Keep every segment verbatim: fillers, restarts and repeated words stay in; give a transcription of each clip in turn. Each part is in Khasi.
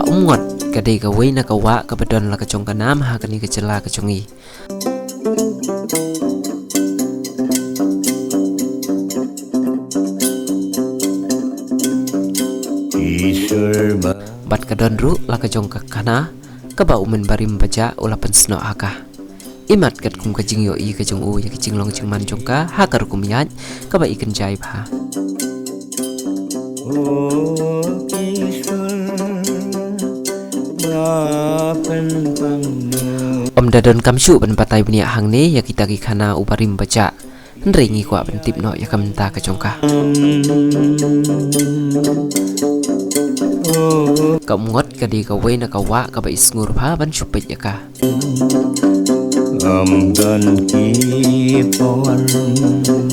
Umngot ka dei kawei na ka wah kaba don la ka jong ka nam ha kane ka jylla ka jong i. Bad ka don ruh la ka jong ka khana kaba u Mynbarim Bajah u la pynsnoh ha ka. Imat katkum ka jingïohi ka jong u ïa ka jinglong jingman jong ka ha ka rukom ïaid kaba i kynjai bha. Ym da donkam shuh ban batai bniah hangne ïa kita ki khana u Barim Bajah. Hynrei ngi kwah ban tip noh ïa ka mynta ka jong ka. Ka Umngot ka dei kawei na ka wah kaba i sngur bha ban shu peit ïa ka.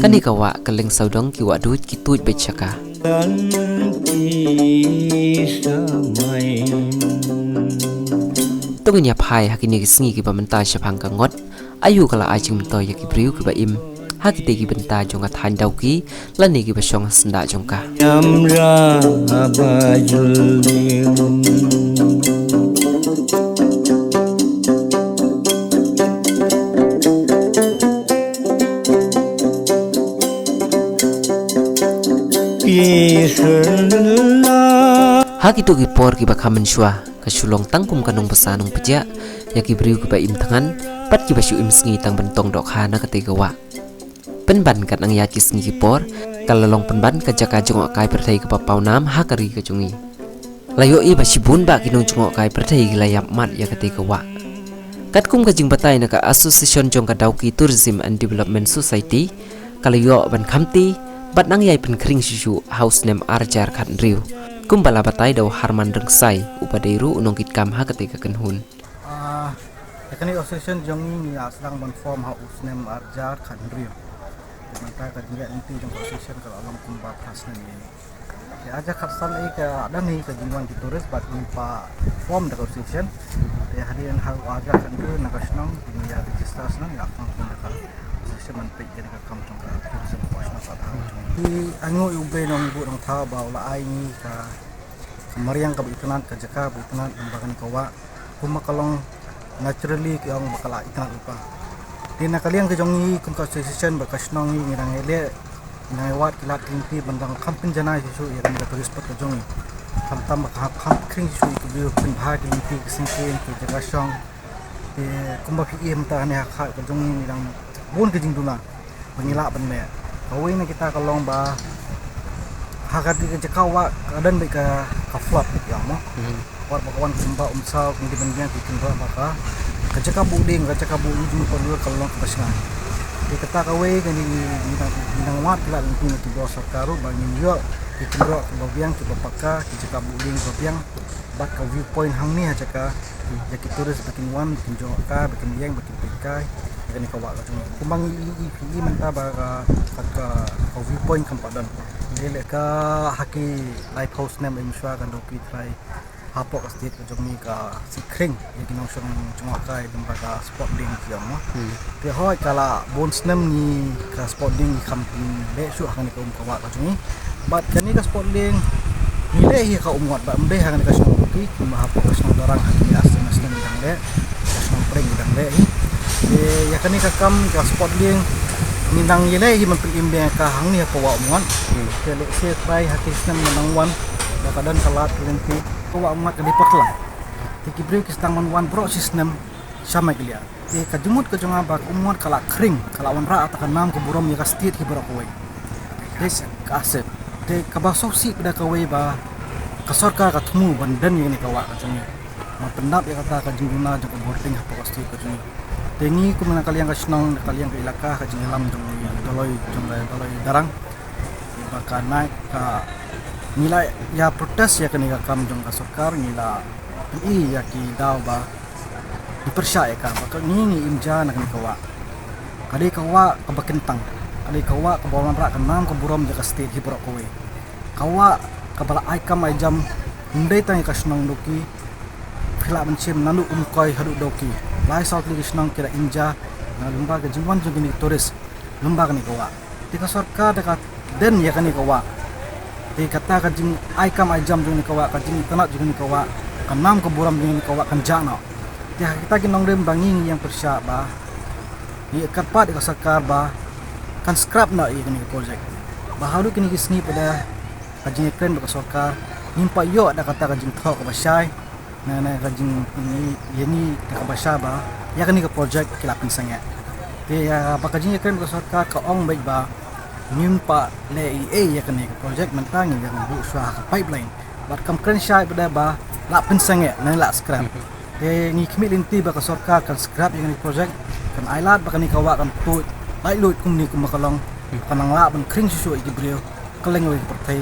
Kane ka wah ka lyngsawdong ki wah duid ki tuid beit sha ka. To ngin ïa phai ha kine ki sngi kiba mynta shaphang ka ngot. Aïu ka la ai jingmyntoi ïa ki briew kiba im ha kite ki bynta jong ka thaiñ Dawki lane kiba shong ha syndah jong ka. Ha kito ki por kiba kham mynshuwa ka shu long tang kum ka nongbsa nongpjah ïa ki briew kiba im thngan bad kiba shu im sngi tang ban tong dohkha na kata ka wah. Pynban kat nang ïa ki sngi ki por ka la long pynban ka jaka jngohkai pyrthei kaba pawnam ha ka ri ka jong i. La ïohi ba shibun ba ki nongjngohkai pyrthei ki la ïap mat ïa kata ka wah. Katkum ka jingbatai na ka Association jong ka Dawki Tourism and Development Society ka la ïoh ban khamti bad nang ïai pynkhring shuh shuh ha u snem ar hajar khathynriew. Kumba la batai da u Harman Rynksai uba dei ruh u nongkitkam ha kata ka kynhun. Ah, ïa kane ka association jong ngi ngi la sdang ban form ha u snem ar hajar khathynriew. Te mynta ka jingïaid lynti jong ka association ka la long kumba phra snem ïa ngi. Te ar hajar khatsan ïa ka dang ngi ka jingwan ki tourist bad ngi pa form da ka association. Te hadien ha u ar hajar khathynriew na ka shnong ngi ïa register shnong ïa form da ka association ban peit ïa ka kam jong ka tourism ka shnong ka dang. Ngi ainguh ïa U Blei Nongbuh Nongthaw ba u la ai ngi ka ka mariang kaba itynnad, ka jaka ba itynnad, namar ba kane ka wah kumba ka long naturally ki ong ba ka la itynnad lypa. Te na ka liang ka jong ngi kum ka association bad ka shnong ngi ngi dang ïaleh, ngi dang ïawad ki lad ki lynti ban dang kham pynjanai shuh shuh ïa kane ka tourist spot ka jong ngi. Khamtam ba ka kham khring shuh shuh ïa ki briew, pynbha ki lynti ki syngkien ki jaka shong. Te kumba phi i mynta kane ha khmat ka jong ngi ngi dang bun ka jingduna ba ngi lah ban leh. Kawei na kita ka long ba ha ka dei ka jaka wah ka don beit ka, ka flood ïa mo. Wat ba ka wan kumba um saw kum dei ban biang ki kynroh ba ka, ka jaka buh dieng, ka jaka buh ïing jingmut ka long kaba shngaiñ. Te kata kawei kane ngi dang, ngi dang wad ki lad lynti na ki bor sorkar ruh ba ngin ïoh ki kynroh kiba biang kiba paka, ki jaka buh dieng kiba biang. Bad ka viewpoint hangne ha jaka ïa ki tourist ba kin wan, ba kin jngohkai, ba kin ïeng, ba kin peitkai ïa kane ka wah ka jong ngi. Kumba ngi i, i, i, i mynta ba ka, ka, ka, ka viewpoint kam pat don. Te leh ka ha ki laiphew snem ba im shuwa ka Dawki trai hapoh ka state ka jong ngi ka sih khring ïa ki nongshong jngohkai lyngba ka spot dieng ki ong mo. Te hooid ka la bun snem ngi ka spot dieng ngi kham pynleh shuh ha kane ka um ka wah ka jong ngi. Bad kane ka spot dieng ngi leh hi ha ka Umngot bad ym dei ha kane ka shnong Dawki, kumba hapoh ka shnong Darrang ha kine ar snem ngi dang leh, ka shnong Pdeng ngi dang leh hi. Te ïa kane ka kam ka spot dieng ngi dang ïaleh hi ban pynim biang ka hangne ha ka wah Umngot. Te lehse trai ha ki snem ba nang wan ba ka don ka lad ka lynti ka wah Umngot ka dei patlang. Te ki briew ki sdang ban wan baroh shi snem sha Meghalaya. Te ka jingmut ka jong nga ba ka Umngot ka la khring, ka la wanrah ïa ka nam ka burom ïa ka state hi baroh kawei. Te ka sep, te kaba sngewsih pat da kawei ba ka sorkar ka thmu ban don ïa kane ka wah ka jong ngi. Ban pyndap ïa kata ka jingduna jong ka border hapoh ka state ka jong ngi. Te ngi kum na ka liang ka shnong, na ka liang ka ilaka, ka jingïalam jong ngi, Daloi, jong ngi Daloi Darrang. Ba ka night ka ngi la ïa protest ïa kane ka kam jong ka sorkar, ngi la pyni ïa ki daw ba ngi pyrshah ïa ka, ba ka ngi ngi im ja na kane ka wah. Ka dei ka wah kaba kyntang, ka dei ka wah kaba wanrah ka nam ka burom ïa ka state hi baroh kawei. Ka wah kaba la ai kam ai jam ym dei tang ïa ka shnong Dawki, phi lah ban shim naduh Umkoi haduh Dawki. Lai saw tylli ki shnong ki la im ja na lyngba ka jingwan jong kine ki tourist lyngba kane ka wah. Te ka sorkar da ka don ïa kane ka wah. Te kata ka jingai kam ai jam jong kane ka wah, ka jingitynnad jong kane ka wah, Ka nam ka burom jong ngi ka wah kan jah noh. Te ha kita ki nongrim ba ngi ngi ïeng pyrshah ba ngi kyrpad ïa ka sorkar ba kan scrap noh ïa kane ka project. Ba haduh kine ki sngi pat da ka jingïakren bad ka sorkar ngim pat ïoh da kata ka jingthoh kaba shai. Na na ka jing ïa ni da kaba shai ba ïa kane ka project ki la pynsangeh. Te ïa ba ka jingïakren bad ka sorkar ka ong beit ba ngim pat leh ei ei ïa kane ka project, mynta ngi ïa ngi buh shuwa ha ka pipeline. Bad kam kren shai pat da ba la pynsangeh ne la scrap. Te ngi khmih lynti ba ka sorkar kan scrap ïa kane ka project, kan ailad ba kane ka wah kan tuid laitluid kumne kumba ka long, kan nang lah ban khring shuh shuh ïa ki briew kylleng ïa ka pyrthei.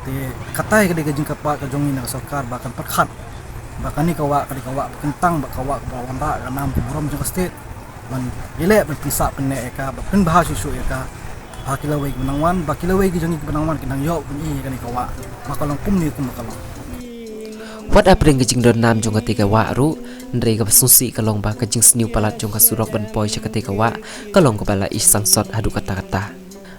Te kata ka dei ka jingkyrpad ka jong ngi na ka sorkar ba kan pyrkhat ba kane ka wah ka dei ka wah ba kyntang, ba ka wah kaba wanrah ka nam ka burom jong ka state. Ban ïaleh ban pynsah pynneh ïa ka, ban pynbha shuh shuh ïa ka. Ba ki lawei kiba nang wan, ba ki lawei ki jong ngi kiba nang wan kin nang ïoh ban ïohi ïa kane ka wah ba ka long kumne kumba ka long. Wat hapdeng ka jingdon nam jong kata ka wah ruh, hynrei kaba sngewsih ka long ba ka jingsniew palat jong ka surok ban poi sha kata ka wah ka long kaba la i sangsot haduh katta katta.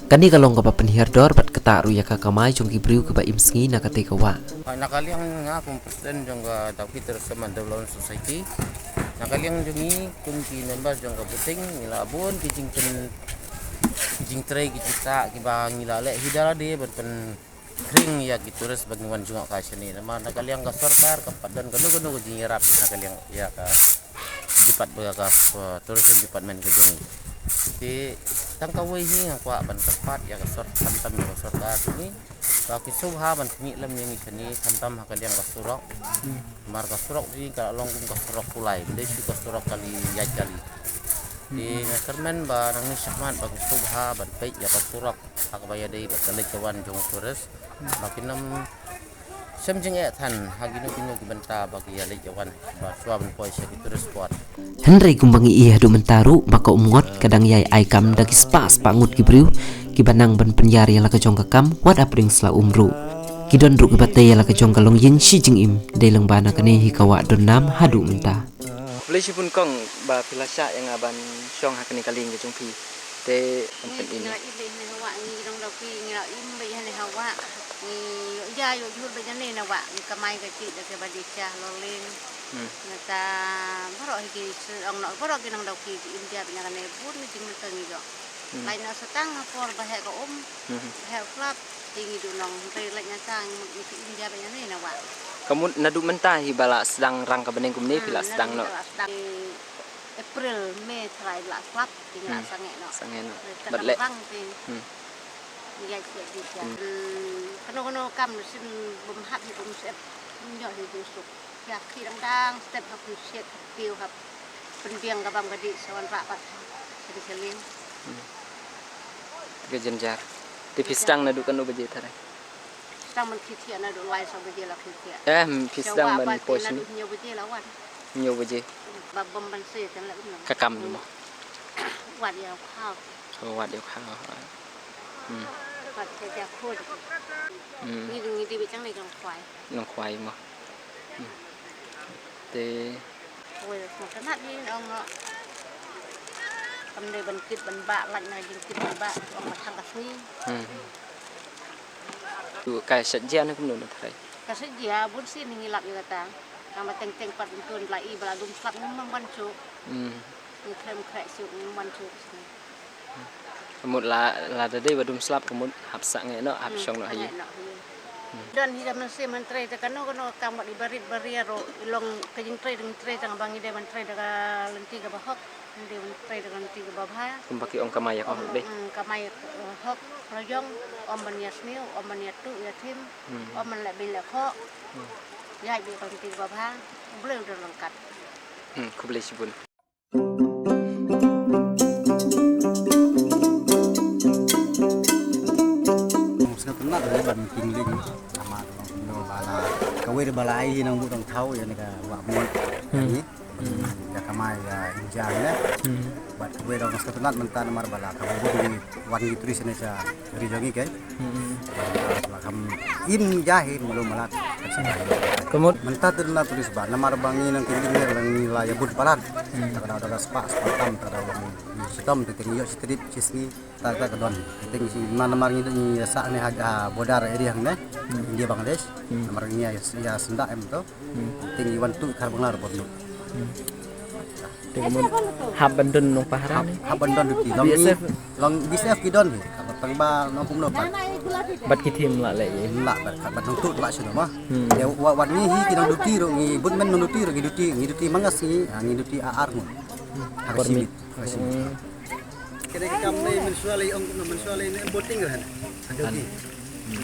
Kane ka long kaba pynhiar dor bad ktah ruh ïa ka kamai jong ki briew kiba im sngi na kata ka wah. Na ka liang nga kum president jong ka Dawki Tourism and Development Society, na ka liang jong ngi kum ki member jong ka buting ngi la bun ki jingpyn, ki jingtrei ki jingktah kiba ngi la leh hi da lade ban pynkhring ïa ki tourist ba ngi wan jngoh kai shane. Namar na ka liang ka sorkar kam pat don kano kano ka jingïarap na ka liang ïa ka department ka, ka, uh, tourism department ka jong ngi. Te tang kawei hi nga kwah ban kyrpad ïa ka sor-, khamtam ïa ka sorkar jong ngi ba ki sngewbha ban khmih lem ïa ngi shane, khamtam ha ka liang ka surok. Namar ka surok jong ngi ka la long kum ka surok kulai, ym dei shuh ka surok kali ïaid kali. Te nga kyrmen ba nangne shakhmat ba ki sngewbha ban peit ïa ka surok ha kaba ïadei bad ka leit ka wan jong tourist. Ba kin ym shem jingeh than ha kino kino ki bynta ba ki ïaleit ïawan ba shuwa ban poi sha ki tourist spot. Hynrei kumba ngi ïohi haduh mynta ruh ba ka umngot ka dang ïai ai kam da ki spah spah ngut ki briew kiba nang ban pynïar ïa la ka jong ka kam wat hapdeng sla um ruh. Ki don ruh kiba tei ïa la ka jong ka longïing shi jingim dei lyngba na kane hi ka wah don nam haduh mynta. Khublei shibun kong ba phi la shah ïa nga ban shong ha kane ka lieng ka jong phi. Te ban pyn-i. Ngi la im beit hangne ha wah, ngi nongdawki ngi la im beit hangne ha wah. Ngi ïoh ïa ïoh jhur beit hangne na wah, ngi kamai ka jingïeit da kaba dei sha lorlieng. Hmm. Nangta baroh hi ki shu ong noh baroh ki nongdawki ki im ïa beit na kane bun ki jingmyntoi ngi ïoh. Hmm. Lai na satang ha por ba heh ka um, hmm, ba heh u slap. Te ngi duh nong, hynrei lait na tang ngi im ïa beit hangne na wah. Ka mut naduh mynta hi ba la sdang rang ka bneng kumne phi la sdang noh. Hmm, naduh mynta la sdang. April, May trai la slap, te ngi la sangeh noh. Sangeh noh. Bad leh. Rang te. Hmm. Ngi ïa shet di sha. Hmm. Hmm, kano kano kam shin bym hap hi bym shet. Ngi ïoh hi bym suk. Ïa ki dang dang step hap ngi shet hap piew hap. Pynbiang ka bam ka dih sa wanrah pat. Sha di sha lieng. Hmm. Ka jynjar. Te phi sdang naduh kano baje tharai? Sdang ban khie thiah naduh lai saw baje la khie thiah. Eh, phi sdang ban poi shane naduh hynñiew baje la wan. Hynñiew baje. Ba bam ban se kan la um. Ka kam mo. Wat ïa khaw. Oh, wat ïa khaw. Hmm. Wat ïa ja khun. Hmm. Ngi ngi di beit hangne ka Nongkhwai. Nongkhwai mo. Hmm. Te. Oi, sngewtynnat ïa ngi ong. Kam dei ban kit ban bah, lait na jingkit ban bah, ong ba thang ka sngi. Hmm. Tu ka shet jia ne kumno na tharai? Ka shet jia bun sien ngi lap ïa kata. Tang ba teng teng pat ngi tun la i ba la dum slap ngim nang ban suk. Hmm. Ngi khlem khreh suk ngim ban suk. Ka mut la, lada dei ba dum slap ka mut hap sangeh noh, hap shong noh ha ïing. Don hi ka mynsiem hynrei te kano kano ka kam wat i barit baria ruh i long ka jingtrei, jingtrei tang ba ngi dei ban trei da ka lynti kaba hok, ngi dei ban trei da ka lynti kaba bha. Kumba ki ong kamai ïa ka hok dei. Hmm, kamai, eh, hok rajong, ym ban ïa sniew, ym ban ïa tuh ïa thim, ym ban leh beiñ leh khoh. Ïa beit ka lynti kaba bha, U Blei u don ryngkat. Hmm, khublei shibun. Sngewtynnat ïa ban pynlong namar ba la kawei ba la ai hi nang buh dang thaw ïa ne ka wah mut. Hmm. Ïa kamai ïa injang ne. Hmm. Bad kawei dang sngewtynnat mynta namar ba la kawei wan ngi trei shane sha ri jong ngi kai. Hmm. Ba kham im ja hi malu malat. Ka mut mynta te na police ba namar ba ngi nang ki ding ne lang ngi la ïa bud palat. Ta ka daw da ka spah spah tam ta ka daw ba ngi shitom te te ngi ïoh shi trip shi sngi ta ta ka don. Te ngi shi na namar ngi ngi ïa sah ne ha border area hangne India Bangladesh. Namar ngi ïa ïa senda em to. Te ngi wan tu khar Bangla bor no. Te ka mut hap ban don nongpahara ne? Hap ban don duty. Long B S F. Long B S F ki don hi. Tang ba nong kumno pat. Bad ki team la leh. La bad kat bad nong tut la sino ma. Te wa wat ngi hi ki nong duty ro ngi bud men nong duty ro ngi duty ngi duty mangas ngi ha ngi duty a ar ngun. Ha ka permit. Ka shimit. Kene ka kam ne mynshuwa lei ong kumno mynshuwa lei ne boating ra ne. Adogi.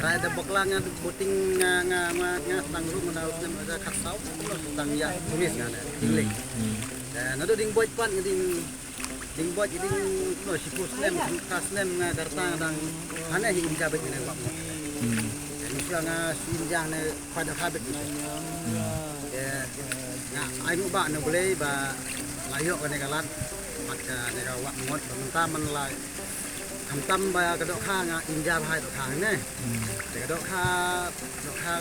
Rai da bokla nga boating nga nga nga nga tang ru nga da usnem ada khat saw kumno tang ya tulis nga ne. Ding lei. Nado ding boit pan nga ding ding boit ding no shi pus nem shi pus nem nga karta dang hane hi inja bet ne wak mo. Ni sha nga shi inja ne pada habit ni. Nga ai mu ba ne boleh ba layo ka ne kalat mat ka ne ka wak mo ba menta man la. Khamtam ba ka dohkha nga inja ba hai dohkha ne. Ka dohkha dohkha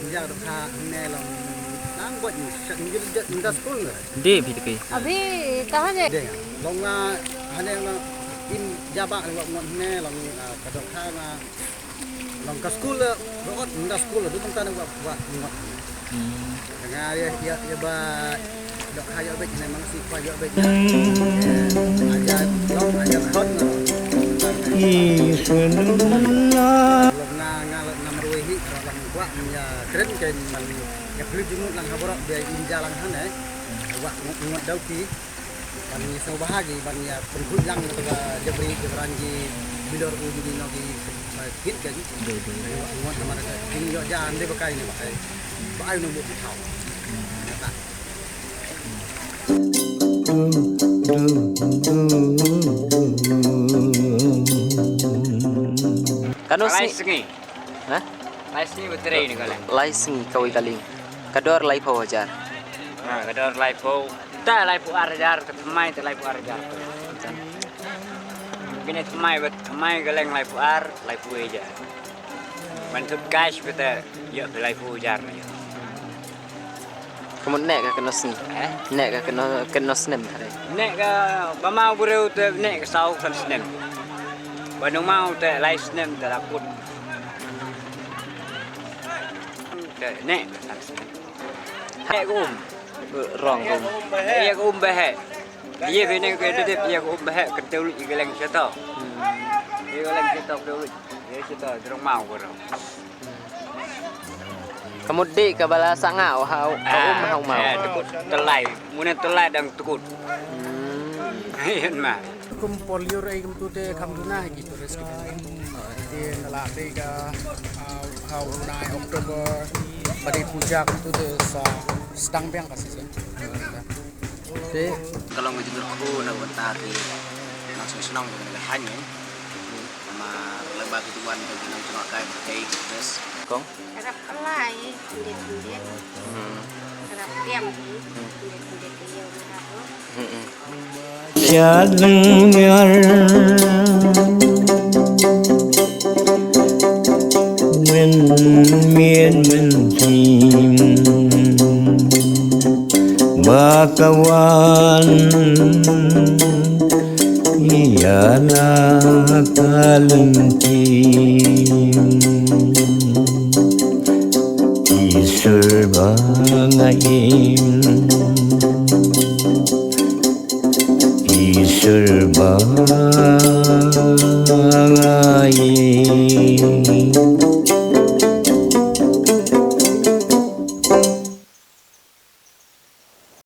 India dohkha ne long lang buat ni sat ni jat inda school ne. Dei bhi te kai. Abhi kahan hai? Dei. Long na hane na in jaba ne wak ngot ne long ka dohkha na long ka school root inda school du tang ne wak wak ngot. Nga ya ya ya ba Dok ha ïoh beit ne mang si kwa ïoh beit ne. Aja long aja khot ne. Long na nga nga marwei hi ro lang kwah nya kren ke man ïa plu jingmut lang ha borok bia inja lang hane. Wah ngut dau pi. Ban ïa sngewbha gi ban ïa pynkhuid lang ka jabri jabran gi bilor u gi no gi kit ke gi. Wah ngut namar ka jing ïoh ja ande ba kai ne ba kai. Ba ai no bu thau. Kata. Kano Lai sngi? Sngi. Ha? Lai sngi ba trei ni ka leng. Lai sngi kawei ka lieng. Ka dor laiphew hajar. Ha, ka dor laiphew. Ta laiphew ar hajar, ka thymmai ta laiphew ar hajar. Kine thymmai ba thymmai ka leng laiphew ar, laiphew hajar. Ban tut cash ba ta ïoh ba laiphew hajar na ïoh. Ka mut ne ka kano sngi? Eh? Ne ka kano kano snem hare. Ne ka ba mau breu te ne ka saw san snem. Ba nu mau te lai snem te la put. Te ne ka san snem. He ka um. Rong ka um. Ye ka um ba he. Ye bene ka dede ye ka um ba he ka teu lu i ka leng seta. Ye ka leng seta teu lu. Ye seta drong mau ko rong. Ka mut dei ka ba la sangau ha ka um ha u mau. Eh, tekut telai. Mune telai dang tekut. Hmm. Yen ma. Kum por liur ai kum tu te kham duna hai ki tourist ki bang. Te na la dei ka ha u nai October ba dei puja kum tu te sa stang biang ka season. Te ka long ka jingkyrkhu na ka bynta ki nongshong shnong ka bynta ka thaiñ. Namar lem bad ki duwan ka nang jngoh kai ka dei ki best. Kong? Rap lai, ndit ndit. Hmm. Rap diam, ndit ndit, ïa, rap. Hmm, hmm. Jadngar Min min min tim ba ka wan ïa la ka lynti. Isor ba nga im, Isor ba nga im.